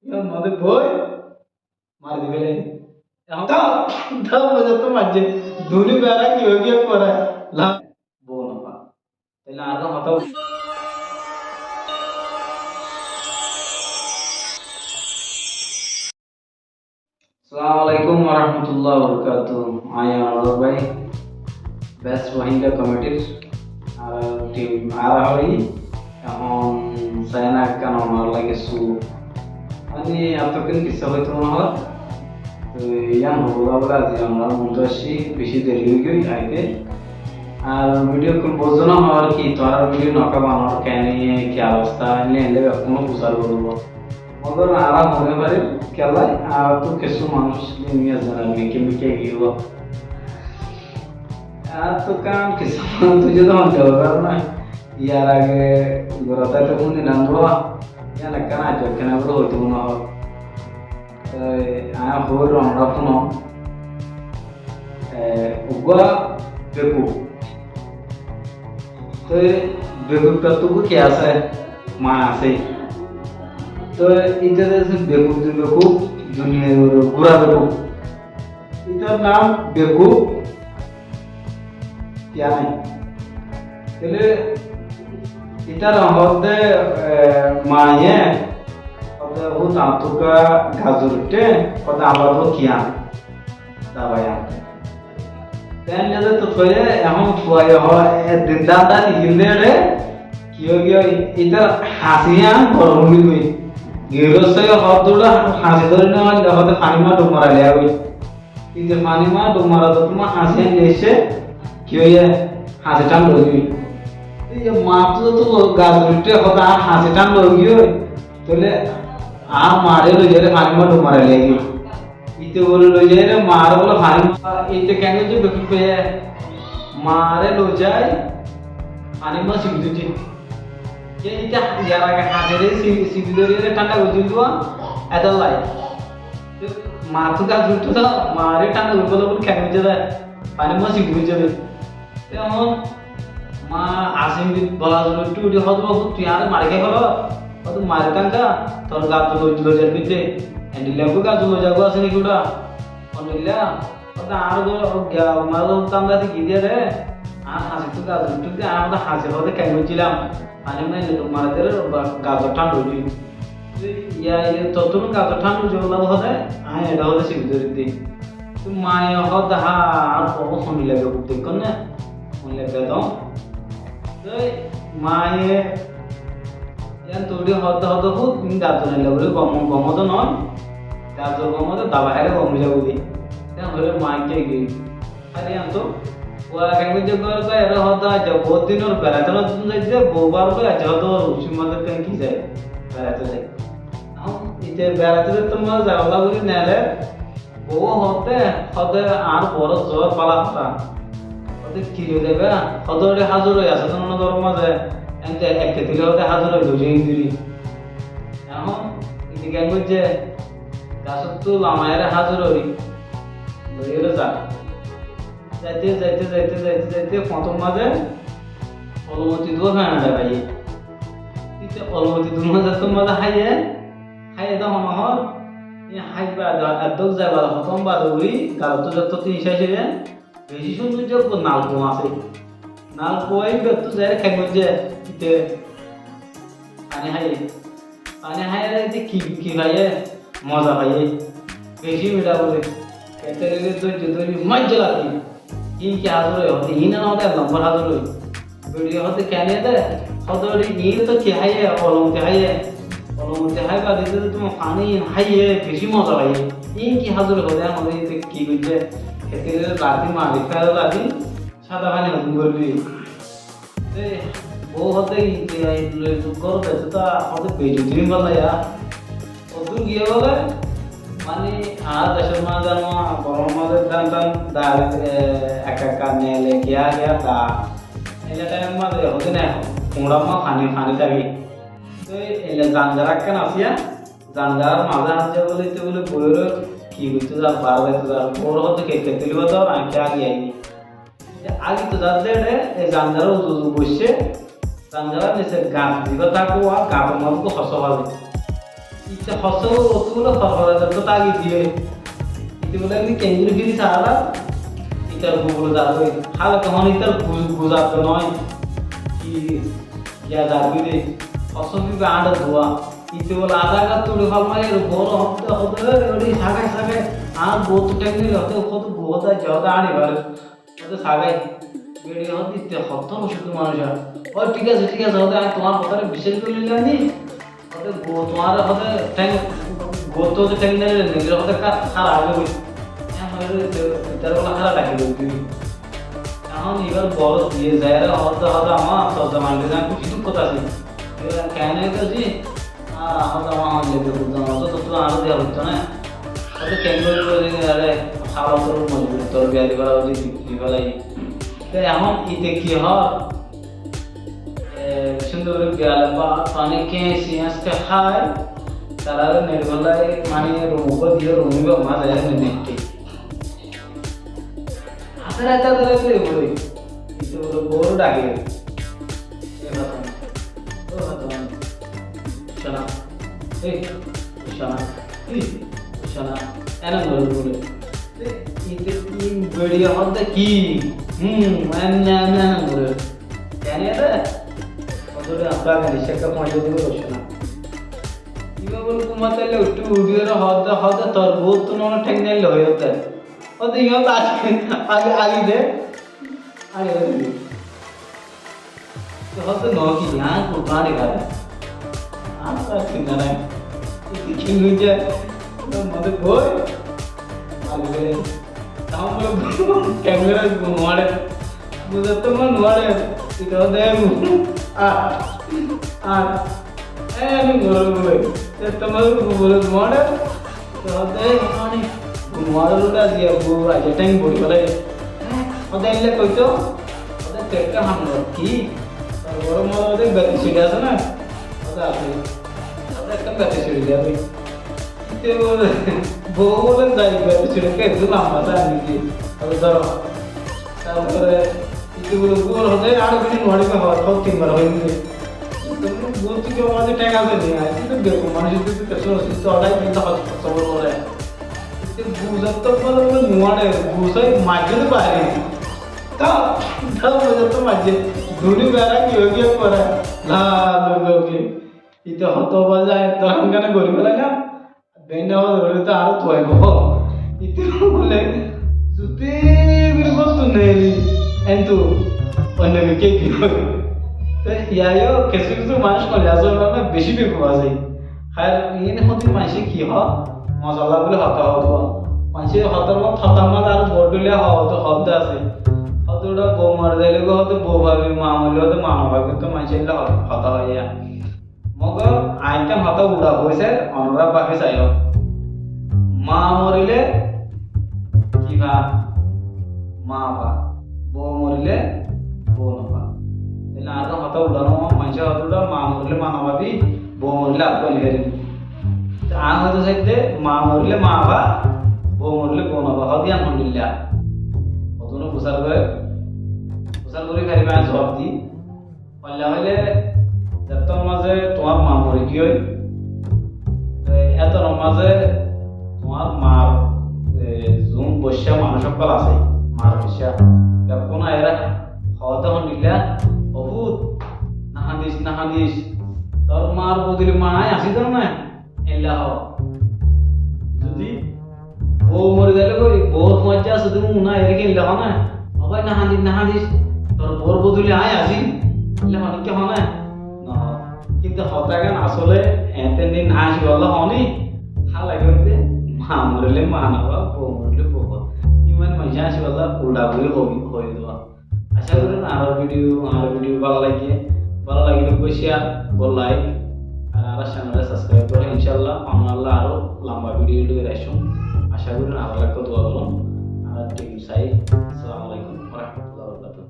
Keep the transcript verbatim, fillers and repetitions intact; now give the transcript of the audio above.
Yór modé boi mari di félaiye. Ehón to, to boi to maijje. Duni bera ki ói giyé pore. La, bou no fa. Tóile añára hotá. Assalamu alaikum wa rahmatullahi wa barakatuhu. Añí añárar bái Best Rohingya Committee r ar team ar hoói. Ehón sai na ekkán onar lage su. Mani, etókkán kissá hoito mone hoór. Toi yián hoibolla bóli aijja onar muúntu aiccí, beci deri ói giyói aite. Ar video kkán buzó na hoór ki, tuáñrar video noká banor kene, ki obosta, ene ene bekkúne fusar goríbo. Mogor añára mone farir, kiyólla, añárattú kessú manúic duniya zanar meke meke giyé. Añárattú kam kessú manúic duniya zanar na. Yar age gura táite fúni nandúa, yián ekkán aijja ekkán abar hoito mone hoór. Toi añí hoóir onora fúno. E, uggúa bekuf. Toi bekuf ottu ki asé? Maa asé. Toi ite de asé bekuf, dui bekuf, duniyai gura bekuf. Itar nam bekuf. Kiyá nai. Tóile itar hoódde, e, maye hoódde hút añtúka gazur uththé, hoódde añára to kiyá. Dabai añtú. Ten lede to toile, ehón fuaye hoó, e, din dan dan igil de re, kiyó kiyó, itar hañsi yián gorom ói giyói. Girostóye hoódde hañsi dóri no óile hoódde faní ma dub mara liya goi. Ite faní ma dub mara dóttu ma hañsi ain loiccé, ki óiye, hañsi thánda ói giyói. Ei ye maa to dóttu gazur uththé hoódde añár hañsi thánda ói giyói, tóile añár maare loi zaire faní ma dub mara loi giyói. Ite bóle loi zaire maare bóle faní ma, ite kene de bekuf hoiye, maare loi zai faní ma sibi dóijje. Ke ite yar age hañsire si-, sibi dóri re thánda goijjé dua, etolla. Maa to gazur uththé to, maare thánda gorí félaibo bóli kene goijjé de, faní ma sibi goijjé de. Ehón maa asim bit bola zolo uththé uththé hoódde, "Babu, tui añáre mari kiyá gorór?" Hoódde, "Mari tánga, tor gazur loi, loi zar goijjé." Endilla gazur loi zar goi asé niki uçá? Endilla. Hoódde, "Añár gor, o giya, mari tánga de ki diye re? Añár hañsi to gazur uththé de, añár hañsi hoódde kene goijjílam." Faní ma ene dub mara diyóre ba-, gazur thánda ói giyói. Toi iya, iya, tottún gazur thánda ói giyói bolla hoódde, añí eçé hoódde sibi dóri di. Toi maye hoódde, "Há, ar bout honi lage, hudde kone, honi lage do." Toi maye yián turi hoódde hoódde hút, in gazur ene lage gom, gom to noó. Gazur gom óile daba háile gom ói zaibo de. Yián hoilé maye ki giyói. Ar yián to, fua kene goijjé, gór zai ere hoódde, "Aijja bout din ór beraitó no zaitó, bou bar óile aijja hoódde ór ucir mazé kene ki zai, beraitó zai." Ehón ite beraitó zaitó mazé zai olla buli nele, bou hoódde, hoódde, "Añár bour zor bála hotá." Hoódde, "Ki loi zaiba?" Hoódde, "Ore házur ói asé to no gór mazé, ente ek ketili hoódde házur ói loi zai duri." Ehón ite kene goijjé, gasóttu lamai ere házur ói loi ere za. Zaite, zaite, zaite, zaite, zaite, foñtor mazé olomoti dua fena de faiye. Ite olomoti dua mazé to mazé háiye, háiye de hone hoór, e háiba de, eddúr zaibar hotom bade uri, galottu zetto tin céc óiye, beci cúndor zagga nalkua asé. Nalkua ibáttu zaire kene goijjé, ite Faní háiye. Faní háiye de ki, ki faiye? Moza faiye. Beci miṭá bóle. Kete loi dóijjo dóri maijjé lati. Iín ki házur óiye? Hoódde iín no de, ek lombor házur óiye. Beçiye hoódde kene de? Hoódde iín to ki háiye? Olomoti háiye. Olomoti háiba de de tuáñr faní iín háiye, beci moza faiye. Iín ki házur óiye? Hoódde hoódde ki goijjé? Kete loi lati mari fele lati. Sáda faní hodún gorí diyé. Te bou hoódde, "Ite loi zuk goró de, te to hoódde bejjoti ói giyé ya." Hodún giyé bóle, mani, añár decór mazé zano, gormor mazé dan dan da, e, ekka ekka nele, kiyá kiyá da. Ele taim mazé hodún kuñçar mazé faní, faní táke. Te ele zangara ekkán asé ya, zangarar mazé asé bóle, ite bóle boiyóre ki goittó zar, bar goittó zar, bour hoódde ke, ke tulibo to, añí kiyá giyé. Te agi to zar de re, e zangarar uzu uzu boiccé, zangarar nise gat diba táke, ar gator mazé to hoso hoó de. Íte hossó óttu bóle horhora zattó táki diyé. Íte bóle endi kengóri firi saála, ítar bou bóle zagói. Hále tohón ítar bou, bou zatto noó. Ki giya zagói de. Hossó firi añára duwa. Íte bóle adá gat tuçi hol mari, ar bóur hoódde hoódde, "Ore, ore, sagai, sagai. Añár bouttú théng neile hoódde, hoódde bou hoódde aijja hoódde añári fare." Hoódde sagai, beçiye hoódde, "Íte hottó ocúddu manúic ar." "Ó, thík asé, thík asé," hoódde, "añí tuáñr hotáre biccác gorí loilam ni." Hoódde, "Bou tuáñre hoódde théng, bouttú hoódde théng neile negre hoódde há-, hára aigói." Ehón hoódde, íte, ítar bóle hára dhaki loibi. Ehón ibár borot diyé zaiyóre hoódde, hoódde, "Ammá, tor zamai loi añí kúci dukót así." Ibár keén óiye de así? Ar añára zama hoile de buzzá no, to, to, to, añára diya hoito na. Hoito kengóri gorí de, are, hála to mojbur, tor biya di fela, odi di fela. Te ehón íte ki hoó? E, cúndor gorí biya lamba, pani ke siyas ke hái, tarare neri fela, mani rumo diye, rumi ba ma zai, neri neri. Asé, asé, asé, asé, bóle. Íte bóle, bóle, dhake. E Fatma, ó Fatma. Cóna. Ei, cóna. Ei, cóna. Ene bóle, bóle. Te, íte, ín beçiye hoódde ki? Hum, ene, ene, ene bóle. Kene re? Hoódde abba gani, cekka poñsá dibo, cóna. Iba bóle, gúmot aile uthí, uthí ore hoódde, hoódde, tor bouttú no théng neile hoiyódde. Hoódde, iyót age, age, age de. Age de. Te hoódde, no ki, añár kurbani gade. Añár ar sinta nai. Íte ki hoiyé? Mane boi. Age de. Taán bóle, kemera nuare. Buzar to mane nuare. Íte hoódde, ar, ar. E, ani nuare bóle. Te tomar bóle nuare. Te hoódde, ani nuare bóle, aijja bóle, aijja théng bori félaiye. Hoódde, ella koito? Hoódde, te ekka ham gor, ki? Tor boro mor hoódde, beti suri asé na? Hoódde, asé. Hoódde, ekka beti suri diya boi. Te bóle, bou bóle, zai beti suri ekka, eddúr lamba zai niki? Hoódde, dóro. Tarfore Íte bóle, bou hoódde, "Ar bini nuwari ba, hoódde, tin bar hoiyé de." Bou, "Tui ki amar théng asé ni?" Añí bóli, "Bekuf manúic, tui ki kessú no hoódde, tui odai kintu hoódde, hoódde bóle." Íte buzar to bóle, bóle, nuware, buzai maijjé de bari. Ta, ta buzar to maijjé. Duni bera ki ói giyé pore. La, la, la, la. Íte hoódde, "Buzai, tor ham gane gori félai na." Beinna hozor óile to aró tuaibo. Íte bóle, "Zuti gori gottu neli, entu oinno mikká ki hoi?" Te iyá yó kessú kessú manúic hoile asé, mane beci bekuf asé. Hair, iín hoódde maincé ki hoó? Mosalla buli hotá hoó. Maincé hotar mazé, hotar mazé aró bor dóilla hoó, hoódde asé. Hoódde uçá bou mori zaile gó hoódde bou fabi, ma morile hoódde ma no fabi, to maincé illa hotá hoó iyá. Mogor añí ekkán hotá uldha hoói sair, onorá báfi saiyó. Ma morile ki fa? Ma fa. Bou morile bou no fa. Tóile añárar hotá uldha no, maincé hoódde uldha, ma morile ma no fabi, bou morile abbá no fabi. Te añí hoitó saidde, ma morile ma fa, bou morile bou no fa. Hoódde yián hondilla. Hoddúr fusár goré, fusár gorí faribá, añí zuab di. Hoilla hoile, zettór mazé tuáñr ma mori giyói, e, étor mazé tuáñr mar, e, zun boiccá manúic ókkol asé, mar boiccá. Bekkún aiyóre hoódde hondilla, "Ó fut, no hañdis, no hañdis. Tor mar bodoli ma añí así de na?" Eilla hoó. Zodi bou mori zaile goi, bour fuañijja asé de mone, ere ki eilla hoó na? "Ó bái, no hañdis, no hañdis, tor bour bodoli añí así." Eilla hoó né ki hoó na? No hoó. Kintu hotá gán asóle eéñtte no asé bólla hoó né, hálai hoódde, ma morile ma no fa, bou morile bou fa. Iín maincé asé bólla uldha gorí hoi, hoi dua. Acá gorí añárar video, añárar video bála lage, bála lagile share, like, ar añárar channel subscribe goró. Incállah, añára aró lamba video loi aicum. Acá gorí añárar lage dua gorón. Añárar team sai. Assalamu